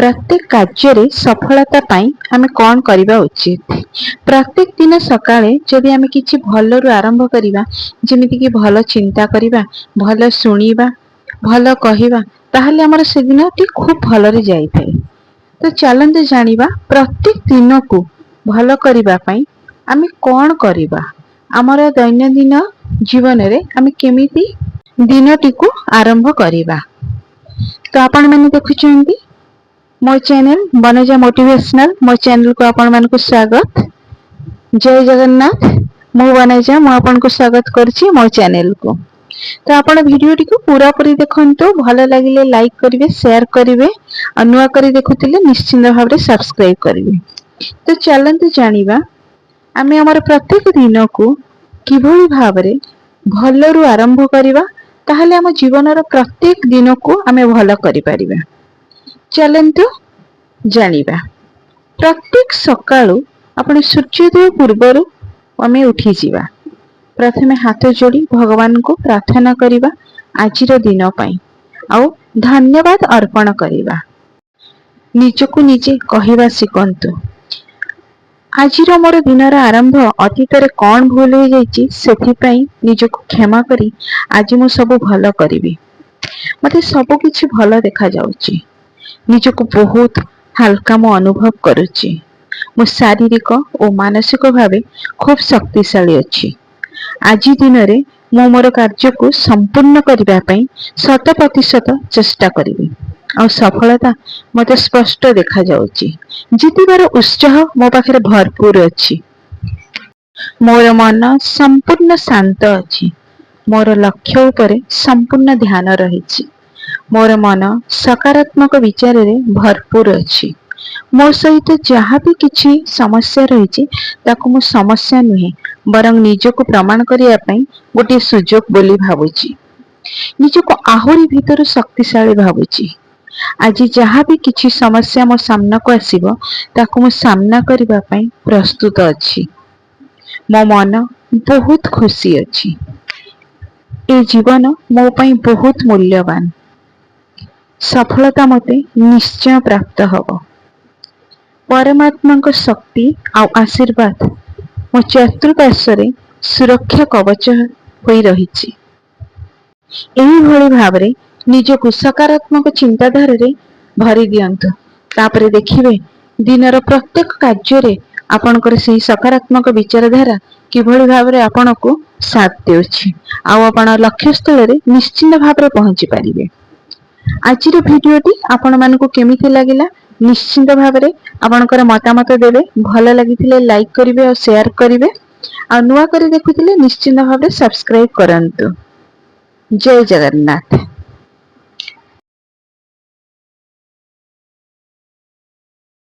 ପ୍ରତ୍ୟେକ କାର୍ଯ୍ୟରେ ସଫଳତା ପାଇଁ ଆମେ କଣ କରିବା ଉଚିତ? ପ୍ରତ୍ୟେକ ଦିନ ସକାଳେ ଯଦି ଆମେ କିଛି ଭଲରୁ ଆରମ୍ଭ କରିବା, ଯେମିତିକି ଭଲ ଚିନ୍ତା କରିବା, ଭଲ ଶୁଣିବା, ଭଲ କହିବା, ତାହେଲେ ଆମର ସେଦିନଟି ଖୁବ ଭଲରେ ଯାଇଥାଏ। ତ ଚାଲନ୍ତୁ ଜାଣିବା, ପ୍ରତ୍ୟେକ ଦିନକୁ ଭଲ କରିବା ପାଇଁ ଆମେ କଣ କରିବା, ଆମର ଦୈନନ୍ଦିନ ଜୀବନରେ ଆମେ କେମିତି ଦିନଟିକୁ ଆରମ୍ଭ କରିବା। ତ ଆପଣମାନେ ଦେଖୁଛନ୍ତି ମୋ ଚ୍ୟାନେଲ ବନଜା ମୋଟିଭେସନାଲ। ମୋ ଚ୍ୟାନେଲକୁ ଆପଣମାନଙ୍କୁ ସ୍ୱାଗତ। ଜୟ ଜଗନ୍ନାଥ। ମୁଁ ବନଜା, ମୁଁ ଆପଣଙ୍କୁ ସ୍ୱାଗତ କରୁଛି ମୋ ଚ୍ୟାନେଲକୁ। ତ ଆପଣ ଭିଡିଓଟିକୁ ପୁରାପୁରି ଦେଖନ୍ତୁ। ଭଲ ଲାଗିଲେ ଲାଇକ୍ କରିବେ, ସେୟାର କରିବେ ଆଉ ନୂଆ କରି ଦେଖୁଥିଲେ ନିଶ୍ଚିନ୍ତ ଭାବରେ ସବସ୍କ୍ରାଇବ କରିବେ। ତ ଚାଲନ୍ତୁ ଜାଣିବା, ଆମେ ଆମର ପ୍ରତ୍ୟେକ ଦିନକୁ କିଭଳି ଭାବରେ ଭଲରୁ ଆରମ୍ଭ କରିବା, ତାହେଲେ ଆମ ଜୀବନର ପ୍ରତ୍ୟେକ ଦିନକୁ ଆମେ ଭଲ କରିପାରିବା। ଚାଲନ୍ତୁ ଜାଣିବା। ପ୍ରତ୍ୟେକ ସକାଳୁ ଆପଣ ସୂର୍ଯ୍ୟୋଦୟ ପୂର୍ବରୁ ଆମେ ଉଠିଯିବା। ପ୍ରଥମେ ହାତ ଯୋଡ଼ି ଭଗବାନଙ୍କୁ ପ୍ରାର୍ଥନା କରିବା ଆଜିର ଦିନ ପାଇଁ ଆଉ ଧନ୍ୟବାଦ ଅର୍ପଣ କରିବା। ନିଜକୁ ନିଜେ କହିବା ଶିଖନ୍ତୁ, ଆଜିର ମୋର ଦିନର ଆରମ୍ଭ ଅତୀତରେ କଣ ଭୁଲ ହେଇଯାଇଛି, ସେଥିପାଇଁ ନିଜକୁ କ୍ଷମା କରି ଆଜି ମୁଁ ସବୁ ଭଲ କରିବି। ମତେ ସବୁ କିଛି ଭଲ ଦେଖାଯାଉଛି। ନିଜକୁ ବହୁତ ହାଲକା ମୁଁ ଅନୁଭବ କରୁଛି। ମୁଁ ଶାରୀରିକ ଓ ମାନସିକ ଭାବେ ଖୁବ ଶକ୍ତିଶାଳୀ ଅଛି। ଆଜି ଦିନରେ ମୁଁ ମୋର କାର୍ଯ୍ୟକୁ ସମ୍ପୂର୍ଣ୍ଣ କରିବା ପାଇଁ 100% ଚେଷ୍ଟା କରିବି ଆଉ ସଫଳତା ମତେ ସ୍ପଷ୍ଟ ଦେଖାଯାଉଛି। ଜିତିବାର ଉତ୍ସାହ ମୋ ପାଖରେ ଭରପୁର ଅଛି। ମୋର ମନ ସମ୍ପୂର୍ଣ୍ଣ ଶାନ୍ତ ଅଛି। ମୋର ଲକ୍ଷ୍ୟ ଉପରେ ସମ୍ପୂର୍ଣ୍ଣ ଧ୍ୟାନ ରହିଛି। ମୋର ମନ ସକାରାତ୍ମକ ବିଚାରରେ ଭରପୁର ଅଛି। ମୋ ସହିତ ଯାହା ବି କିଛି ସମସ୍ୟା ରହିଛି, ତାକୁ ମୁଁ ସମସ୍ୟା ନୁହେଁ, ବରଂ ନିଜକୁ ପ୍ରମାଣ କରିବା ପାଇଁ ଗୋଟିଏ ସୁଯୋଗ ବୋଲି ଭାବୁଛି। ନିଜକୁ ଆହୁରି ଭିତରୁ ଶକ୍ତିଶାଳୀ ଭାବୁଛି। ଆଜି ଯାହା ବି କିଛି ସମସ୍ୟା ମୋ ସାମ୍ନାକୁ ଆସିବ, ତାକୁ ମୁଁ ସାମ୍ନା କରିବା ପାଇଁ ପ୍ରସ୍ତୁତ ଅଛି। ମୋ ମନ ବହୁତ ଖୁସି ଅଛି। ଏ ଜୀବନ ମୋ ପାଇଁ ବହୁତ ମୂଲ୍ୟବାନ। ସଫଳତା ମତେ ନିଶ୍ଚୟ ପ୍ରାପ୍ତ ହବ। ପରମାତ୍ମାଙ୍କ ଶକ୍ତି ଆଉ ଆଶୀର୍ବାଦ ମୋ ଚତୁଃପାର୍ଶ୍ୱରେ ସୁରକ୍ଷା କବଚ ହୋଇ ରହିଛି। ଏହିଭଳି ଭାବରେ ନିଜକୁ ସକାରାତ୍ମକ ଚିନ୍ତାଧାରାରେ ଭରି ଦିଅନ୍ତୁ। ତାପରେ ଦେଖିବେ, ଦିନର ପ୍ରତ୍ୟେକ କାର୍ଯ୍ୟରେ ଆପଣଙ୍କର ସେହି ସକାରାତ୍ମକ ବିଚାରଧାରା କିଭଳି ଭାବରେ ଆପଣଙ୍କୁ ସାଥ ଦେଉଛି ଆଉ ଆପଣ ଲକ୍ଷ୍ୟସ୍ଥଳରେ ନିଶ୍ଚିନ୍ତ ଭାବରେ ପହଞ୍ଚି ପାରିବେ। ଆଜିର ଭିଡିଓଟି ଆପଣମାନଙ୍କୁ କେମିତି ଲାଗିଲା, ନିଶ୍ଚିନ୍ତ ଭାବରେ ଆପଣଙ୍କର ମତାମତ ଦେବେ। ଭଲ ଲାଗିଥିଲେ ଲାଇକ୍ କରିବେ ଆଉ ସେୟାର କରିବେ ଆଉ ନୂଆ କରି ଦେଖୁଥିଲେ ନିଶ୍ଚିନ୍ତ ଭାବରେ ସବସ୍କ୍ରାଇବ କରନ୍ତୁ। ଜୟ ଜଗନ୍ନାଥ।